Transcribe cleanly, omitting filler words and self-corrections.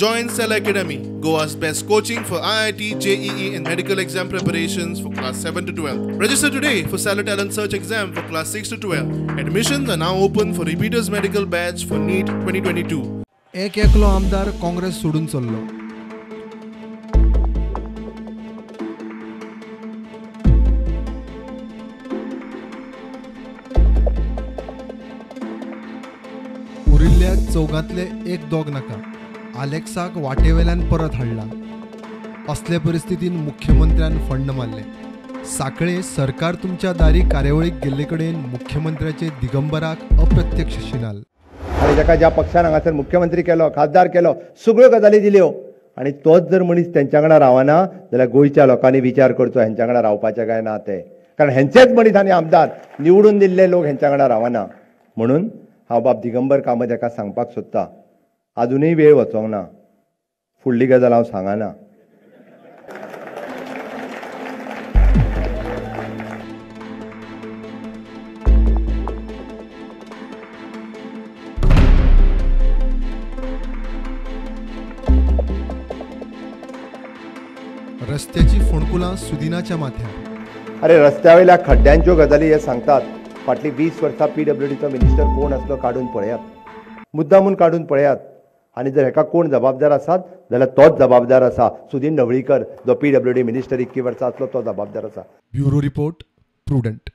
Join Cell Academy, Goa's best coaching for IIT, JEE and medical exam preparations for class 7 to 12. Register today for Cellar Talent Search exam for class 6 to 12. Admissions are now open for repeaters medical batch for NEET 2022. एक एकलो आमदार काँग्रेस सोडून चल्लो. उरिल्ल्या चौगांतले एक दोग नाका, आलेक्साक वाटेवेल्यान परत हाडला. असले परिस्थितीन मुख्यमंत्र्यान फंड मारले. साखळे सरकार तुमच्या दारी कार्यावळीक गेल्ले कडेन मुख्यमंत्र्याचे दिगंबराक अप्रत्यक्ष शिनाल. आनी ताका ज्या पक्षान हांगासर मुख्यमंत्री केलो, खासदार केलो, सगळ्यो गजाली दिल्यो आनी तोच जर मनीस तेंच्या वांगडा रावना जाल्यार गोंयच्या लोकांनी विचार करचो हेंच्या वांगडा रावपाचें काय ना तें. कारण हेंचेच मनीस आनी आमदार निवडून दिल्ले लोक हेंच्या वांगडा रावना. म्हणून हांव बाब दिगंबर कामत हेका सांगपाक सोदता, आजुनूय वेळ वचोंक ना, फुडली गजाल हांव सांगना. रस्त्याची फोंडकुलां सुदिनाच्या माथ्यार. अरे रस्त्या वयल्या खड्ड्यांच्यो गजाली हे सांगतात. फाटलीं 20 वर्सां पीडब्ल्यूडीचो मिनिस्टर कोण आसलो काडून पळयात, मुद्दामून काडून पळयात. आनी जर हेका कोण जबाबदार आसात जाल्यार तोच जबाबदार आसा, सुदीन ढवळीकर, जो पीडब्ल्यूडी मिनिस्टर 21 वर्सां आसलो तो जबाबदार आसा. Bureau report, Prudent.